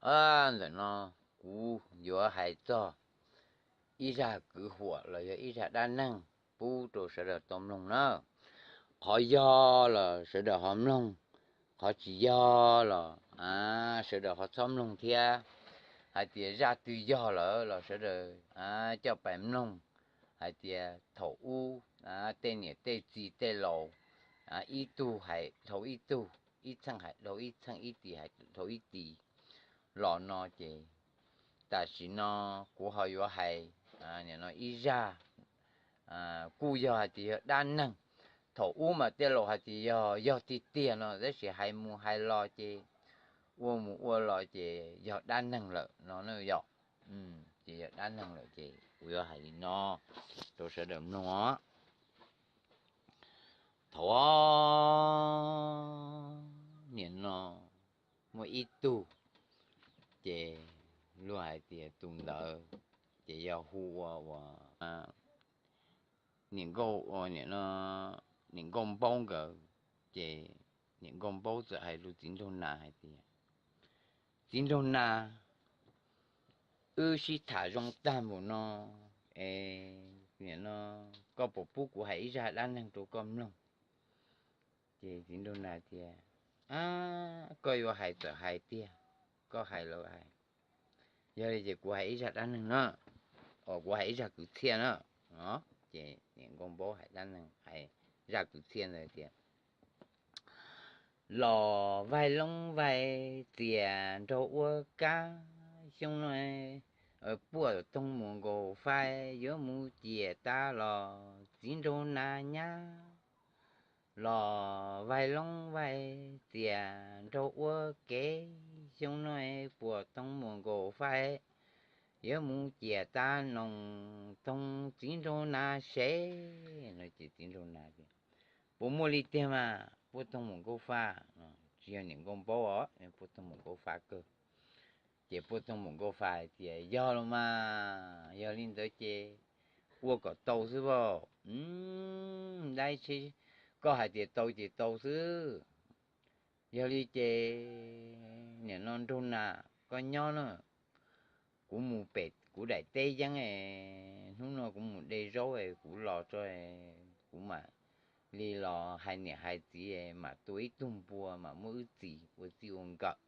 Ntawm no kuv yuav hais txog ib zaj kwv huam los yog ib zaj dab neeg pub rau sawv daws tau mloog na. Qhov yog los sawv daws ho mloog, qhov tsis yog los sawv daws ho txhob mloog thiab. Hais tias zaj twg yog lawm los sawv daws coj pais mloog. Hais tias thaum ub tej niam tej txiv tej laus ib tug hais dhau ib tug, ib txheej hais dhau ib txheej, ib tis hais dhau ib tis los no ces tam sim no kuv ho yuav hais ib zaj kuj yog hais tias yog dab neeg. Thaum ub mas tej laus hais tias yog, yog tiag tiag no, tab sis hais mus hais los ces ua mus ua los ces yog dab neeg lawm no yom. Ces yog dab neeg lawm ces kuv yuav hais li no rau sawv daws mloog os. Thaum nim no muaj ib tug, ces luag hais tias tus ntawd ces yog hu ua, ua niam nkauj, ua niam nkauj npaub nkawd. Ces niam nkauj npaub txawm hais rau txiv nraug nas hais tias, txiv nraug nas, wb sib tham zoo tag npaum no es nim no koj puas pub kuv hais ib zaj dab neeg rau koj mloog? Ces txiv nraug nas tias, koj yuav hais txawm hais tiag, koj hais los hais. Yog li ces kuv hais ib zaj dab neeg na, kuv hais ib zaj kwv txhiaj na. Ces niam nkauj npaub hais dab neeg, hais zaj kwv txhiaj ntawd tias, los vaij loob vaij txias nraug ua kab, xyoo no puaj toog mus nkaus fai, yuav mus ciam tas los txiv nraug nas nyab. Los vaij loob vaij txias nraug ua kev, xyoo no puaj toog mus nkaus fai, yuav mus ciam tas noos toog txiv nraug nas sev. No ces txiv nraug nas tias, puas muaj li tiag mas puaj toog mus nkauj fa? Tsis yog niam nkauj npaub os, puaj toog mus nkauj fa kawg. Ces puaj toog mus nkauj fa hais tias, yog los mas, yog li ntawd ces ua kom tau xwb vaum. Dab tsi, koj hais tias tau ces tau xwb. Yog li ces nim no nraug nas, koj nyob na, kuv mus pem kuv daim teb yeeb, hnub no kuv mus de zaub es kuv los tso, kuv mam li los hais niam hais txiv mam tua ib tug npua mam muab wb txiv ua txij ua nkawm.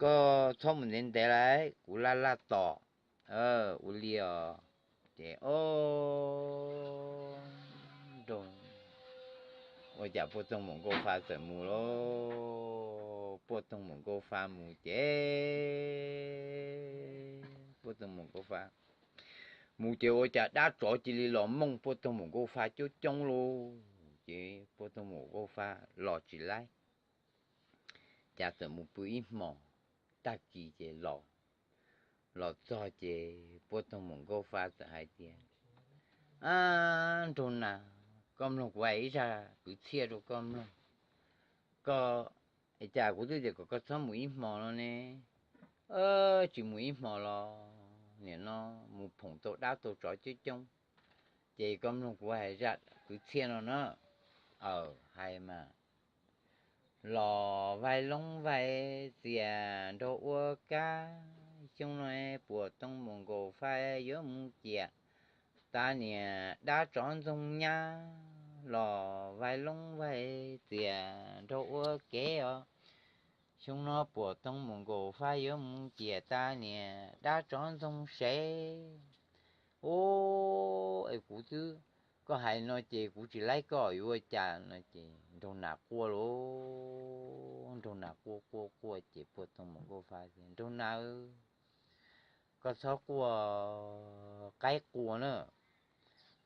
Koj txhob mus ntev ntev lawm, kuv laj laj tos. Ua li os. Ces o, nraug, ua cas puaj toog mus nkauj fa txawm mus lauj. Puaj toog mus nkauj fa mus ces, puaj toog mus nkauj fa mus ces ua cas dab tsov cia li los mooj puaj toog mus nkauj fa coob coob lauj. Ces puaj toog mus nkauj fa los tsis laib, cas txawm mus pw ib hmos, tag kis ces los. Los txog ces puaj toog mus nkauj fa txawm hais tias, ab, nraug nas, koj mloog kuv hais ib zaj kwv txhiaj rau koj mloog. Koj, cas kuv twb tias kom koj txhob mus ib hmos no ne, tsis mus ib hmos los nim no mus phoom tau dab tau tsov coob coob. Ces koj mloog kuv hais zaj kwv txhiaj no na. Aws, hais mas. Los vaij loob vaij txias nraug ua kab, xyoo no puaj toog mus nkauj fa, yuav mus ciam tas niam dab tsov ntxoog nyab. Los vaij loob vaij txias nraug ua kev os, xyoo no puaj toog mus nkauj fa, yuav mus ciam tas niam dab tsov ntxoog sev. Ub, es kuv twb, koj hais no ces kuv tsis laib koj yuav ua cas no ces nraug nas quaj lauj. Nraug nas quaj quaj quaj ces puaj toog mus nkauj fa tias, nraug nas, koj txhob quaj qaib qua na.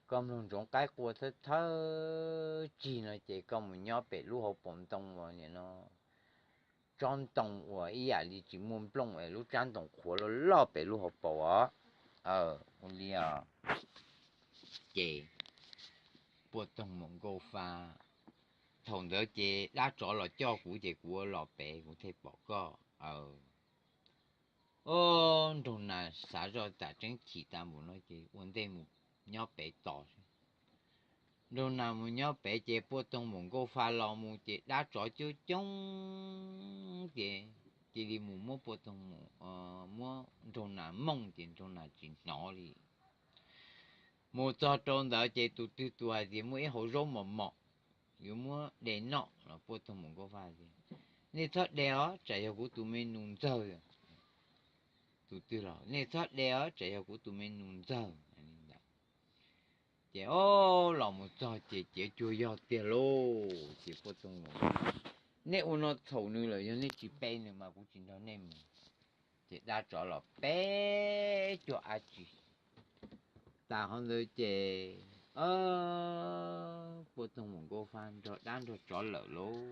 Koj mloog ntsoov qaib qua thawj thawj tsig no ces koj mus nyob pem lub hauv paus ntoo uas nim no tsob ntoo uas ib yam li tsis muaj nplooj es lub tsab ntoo qhuav loj loj pem lub hauv paus os. Ua li os. Ces puaj toog mus nkauj fa, thaum ntawd ces dab tsov los coj kuv ces kuv ua los pem kuv thiaj pom koj. Ob, nraug nas xav zoj tam tseeb chim tas npaum no ces ua ntej mus nyob pem tos. Nraug nas mus nyob pem ces puaj toog mus nkauj fa los mus ces dab tsov coob coob ces cia li mus muab Puaj Toog Moom, muab Nraug Nas mooj ces Nraug Nas tsis hnov li. Mus txog rau ntawd ces tus twg tus hais tias muaj ib hauv zaub mos mos yuav muab de noj los Puaj Toog Moom Nkauj Faj tias, nej txhob de os, tsam yog kuv tus me nus ntxawg. Tus twg los, nej txhob de os, tsam yog kuv tus me nus ntxawg. Ces o, los mus txog ces cia cuag yog tiag lauj. Ces Puaj Toog Moom, nej ua no txhaum nws lawm, yog nej tsis pe nws mas kuv tsis nrog nej mus. Ces dab tsov los peb cuag dab tsi. Tas qhov ntawd ces Puaj Toog Moom Nkauj Faj nrog dab nrog tsov lawm lauj.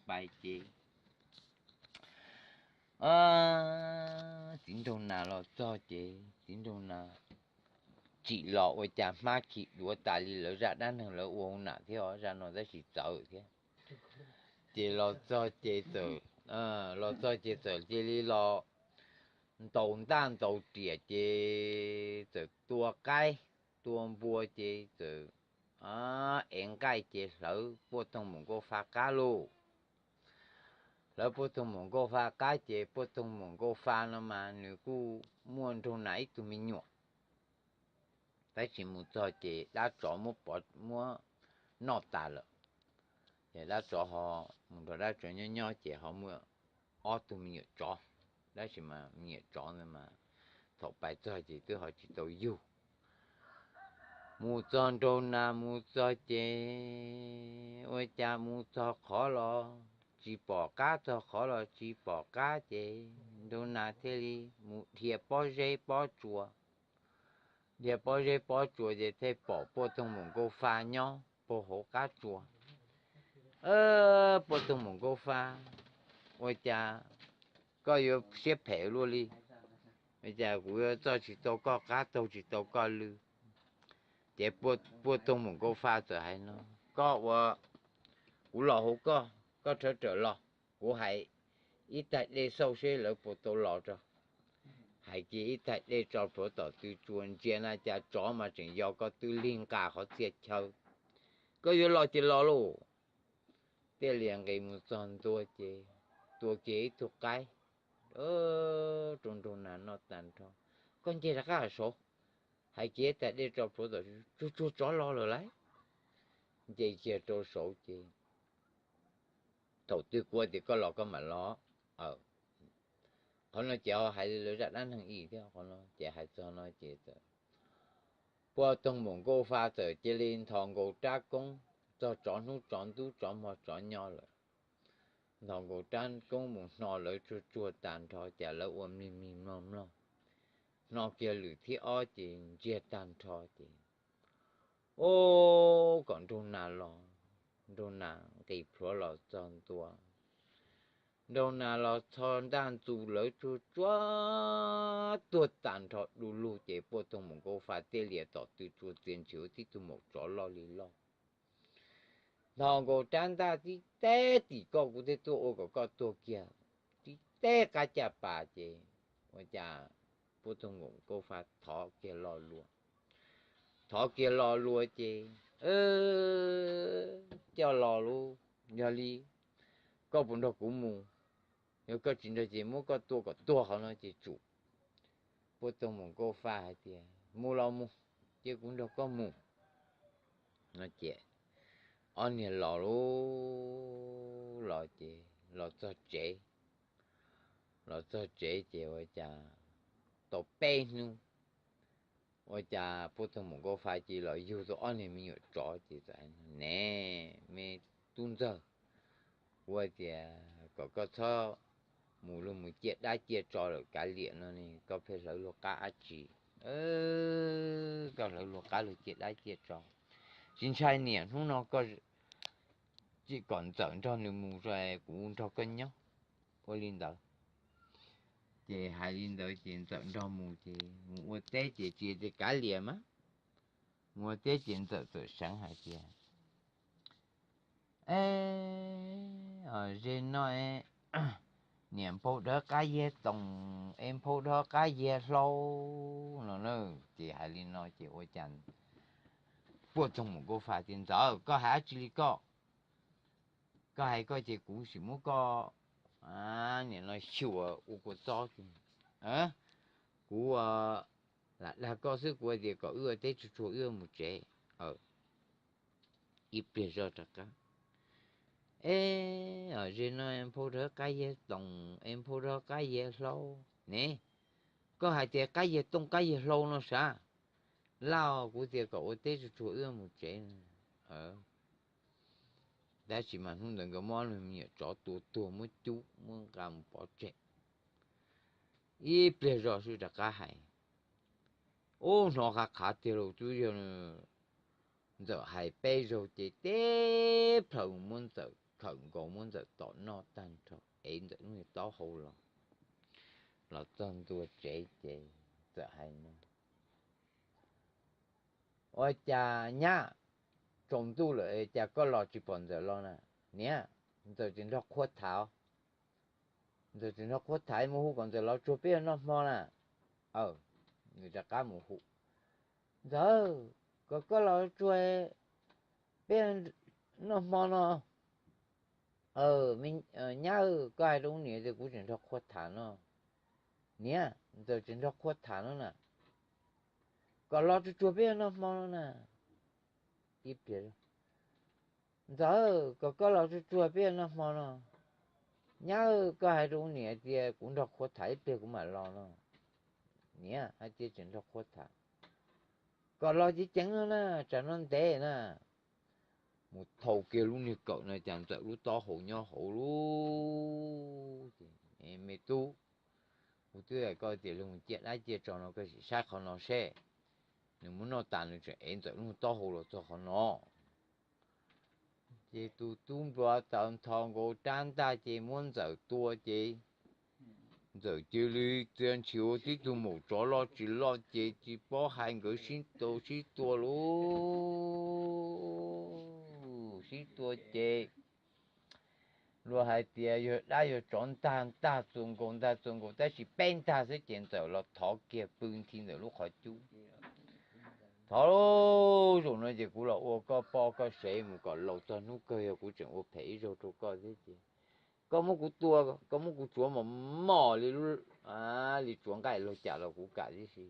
Pais ces txiv Nraug Nas los txog ces txiv Nraug Nas tsim los ua cas hmab khi duav tas li lawv zaj dab neeg lawv ua hauv nas thiab os, zaj no tab sis txawv thiab. Ces los txog ces txawm, los txog ces txawm cia li los ntaus ntaj ntaus riam ces txawm tua qaib tua npua ces txawm ev nqaij ces hlawv Puaj Toog Moom Nkauj Faj qab lauj. Hlawv Puaj Toog Moom Nkauj Faj qab ces Puaj Toog Moom Nkauj Faj no mas nws kuj muaj Nraug Nas ib tug me nyuam. Tab sis mus txog ces dab tsov muab pov muab noj tas lawm. Ces dab tsov ho mus nrog dab tsov nyob nyob ces ho muaj ob tug me nyuam tsov. Tab sis mas me nyuam tsov ntawd mas thaum pais txog ces twb ho tsis tau yug. Mus txog Nraug Nas mus txog ces ua cas mus txog qhov los tsis pom qab, txog qhov los tsis pom qab ces Nraug Nas thiaj li mus dhia pob zeb pob tsuas. Dhia pob zeb pob tsuas ces thiaj pom Puaj Toog Moom Nkauj Faj nyob puag hauv qab tsuas. Puaj Toog Moom Nkauj Faj, ua cas koj yuav siab phem luaj li? Ua cas kuv yuav txoj tsis tau koj qab, taug tsis tau koj lw? Ces Puaj Toog Moom Nkauj Faj txawm hais no, koj ua, kuv los hauv koj, koj rhawv rawm los, kuv hais ib taig dej xauj seb lawv puas tau los tso. Hais kiag ib taig dej tso plhuav tom tw tsua ntsia na cas tsov mas tseem yos ko tw lig nqa qhov txhia chaw. Koj yuav los ces los lauj. Thiaj li nqis mus txog ntua ces tua kiag ib tug qaib rau Nraug Nas noj tag nrho. Koj nce rov qab saud, hais kiag ib taig dej tso plhuav tom tsuag tsuag tsov los lawm lauj. Nce kiag rau saud ces thaum twg kuv tias koj los koj mam los. Qhov no ces ho hais li lawv zaj dab neeg ib thiab, qhov no ces hais txog no ces Puaj Toog Moom Nkauj Faj txawm cia li nthos nkaus rab koob, txog tsov hnub tsov ntub tsov hmo tsov nyo lawm. Nthos nkaus rab koob mus hno lawv tsuag tsuag tag nrho cas lawv ua mlig mlig mlog mlog. Hno kiag lwm thib ob ces ntsiag tag nrho ces, o, kom Nraug Nas los, Nraug Nas nqis plhuav los txog ntua. Nraug Nas los txog ntaj ntxus lawv tsuag tsuag tuag tag nrho du lug ces Puaj Toog Moom Nkauj Faj thiaj li tom tw tsua txias ntshis ua tib tug maum tsov loj li loj. Nthos nkaus rab ntaj tib teb tim koj, kuv thiaj tuaj ua kom koj tuag kiag. Tib teb qab caj pas ces ua cas Puaj Toog Moom Nkauj Faj thov kiag lo lus. Thov kiag lo lus ces, coj los lub, yog li koj puas nrog kuv mus? Yog koj tsis nrog ces muab koj tua kom tuag qhov no ces tsum. Puaj Toog Moom Nkauj Faj hais tias, mus los mus, cia kuv nrog koj mus. No ces ob niag los lub los ces los txog tsev. Los txog tsev ces ua cas tau peb hnub, ua cas Puaj Toog Moom Nkauj Faj cia li los yug tau ob niag me nyuam tsov ces txawm hais, ne, me tub ntxawg, kuv tias kom koj txhob mus luag mus ciaj dab ciaj tsov lawm kav liam no ne, koj pheej hlawv luag qab dab tsi? Koj hlawv luag qab luag ciaj dab ciaj tsov, tsis ntshai niam hnub no koj kom Ntxawm nrog nws mus, kuv nrog koj nyob. Ua li ntawd ces hais li ntawd ces Ntxawm nrog mus ces mus ua teb ces tsis tias kav liam mas, mus ua teb ces Ntxawm txawm seev hais tias, e, ze no niam nphau dawb qab yiag toom es nphau dawb qab yiag hlau no na. Ces hais li no ces ua cas Puaj Toog Moom Nkauj Faj tias, Ntxawm, koj hais dab tsi li koj? Koj hais koj ces kuv sim muab koj nim no xyuas ua kua txob, kuv lam dag koj xwb, kuv tias kom wb ua teb tsuag tsuag wb mus tsev. Ib pliag zoj rov qab, e, ze no nphau rov qab yag toom es nphau rov qab yag hlau ne. Koj hais tias qab yag tooj qab yag hlau no sav. Lauj, kuv tias kom ua teb tsuag tsuag wb mus tsev. Tab sis mas hnub ntawd nkawd muab me nyuam tsov tua tuag muab cub muab nqa mus pov tseg. Ib pliag zoj xwb rov qab hais, ub, hnov qhov qhav tiag los twb yog Ntxawm hais peb zaug ces teb plhaws muab Ntxawm khawm nkaus muab Ntxawm tom noj tag nrho es Ntxawm lub niag taub hau los, los txog ntua tsev ces Ntxawm hais no, ua cas nyab, tsaus ntuj lawm cas koj los tsis pom Ntxawm los na? Niam, Ntxawm tseem nrog qhua thav. Ntxawm tseem nrog qhua thav, mus hu kom Ntxawm los tsuag peb noj hmo na. Nws rov qab mus hu, Ntxawm, kom koj los tsuag peb noj hmo no. Nyab, koj hais rau niam tias kuv tseem nrog qhua thav no. Niam, Ntxawm tseem nrog qhua thav no na. Kom los tsuag tsuag peb noj hmo no na. Ntxawm, kom koj los tsuag tsuag peb noj hmo no. Nyab, koj hais rau niam tias kuv nrog qhua thav ib pliag kuv mam los no. Niam, hais tias tseem nrog qhua thav. Kom los ceev ceev no na, tsam no ntev na. Mus thau kiag lub niag kawm no cas Ntxawm lub taub hau nyob hauv lub. Me tub, kuv twb hais koj tias los cia dab cia tsov no, koj sim saib qhov no seb. Nws muab noj tas nws tseem ev Ntxawm lub taub hau los txog qhov no. Ces tus tub nplua taws ntho nkaus rab ntaj ces muab Ntxawm tua ces Ntxawm cia li txia ntshis ua tib tug maum tsov loj tsis loj ces tsis paub hais nkawd sib tua sib tua lauj, sib tua ces luag hais tias yog dab yog tsov ntag, ntag txuas nkaus ntag txuas nkaus tab sis peb ntag xwb ces Ntxawm los thov kiag pw nthi Ntxawm lub qhov cub. Thov, zaum no ces kuv los ua koj poj koj sev mus kom laus txog hnub kawg, yog kuv tseem ua phem ib zaug rau koj thiab ces koj muab kuv tua, koj muab kuv tsuav mos mos li, li tsuav nqaij laug cas los kuv kam tib si.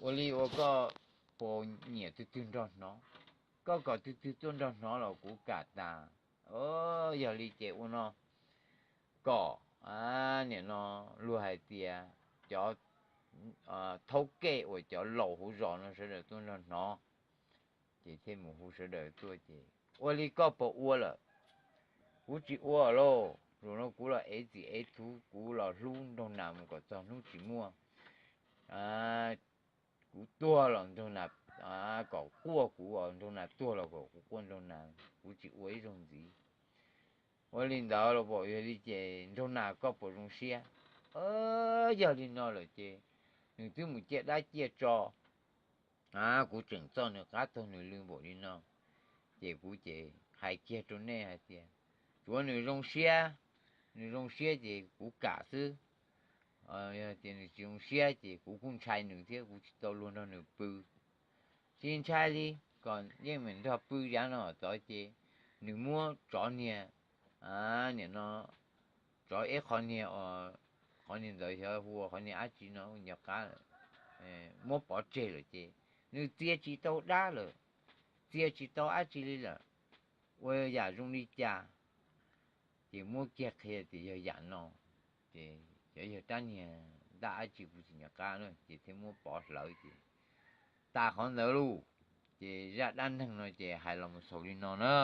Ua li ua koj puas nyiam twg twg nrog hnov, koj kom twg twg tuaj nrog hnov los kuv kam tas. Yog li ces ua no, kom, nim no luag hais tias cov thaub kej uas cov laus hauv zos no sawv daws tuaj nrog hnov. Ces thiaj mus hu sawv daws tuaj ces ua li koj puas ua lawm? Kuv tsis ua lauj, zaum no kuv los ev txiv ev txhuv, kuv los hlub nraug nas mus kom txog hnub tsis muaj. Kuv tuag los nraug nas, kom quaj kuv, nraug nas tuag los kom kuv quaj nraug nas, kuv tsis ua ib zaug ntxiv. Ua li ntawd los pom yog li ces nraug nas koj puas zoo siab? Yog li no lawm ces nws twb mus ciaj dab ciaj tso, kuv tseem txoj nws qab txog nws lw npaum li no, ces kuv ces hais kiag rau nej hais tias tsuav nws zoo siab, nws zoo siab ces kuv kam xwb. Yog tias nws tsis zoo siab ces kuv kuj ntshai nws thiab kuv tsis tau luag nrog nws pw. Tsis ntshai li, kom yeej meem nrog pw yav no tod ces nws muab tsov niag, nim no tsov ib qho niag, qhov niag ntawd xyov hu ua qhov niag dab tsi no nco qab, muab pov tseg lawm ces nws txia tsis tau dab lawm, txia tsis tau dab tsi li lawm, ua yam zoo li cas. Ces muab kiag qhia tias yog yam no, ces xyov yog rab niag ntaj dab tsi kuv tsis nco qab na, ces thiaj muab pov hlawv ces tas qhov ntawd lauj. Ces zaj dab neeg no ces hais los mus xaus li no na.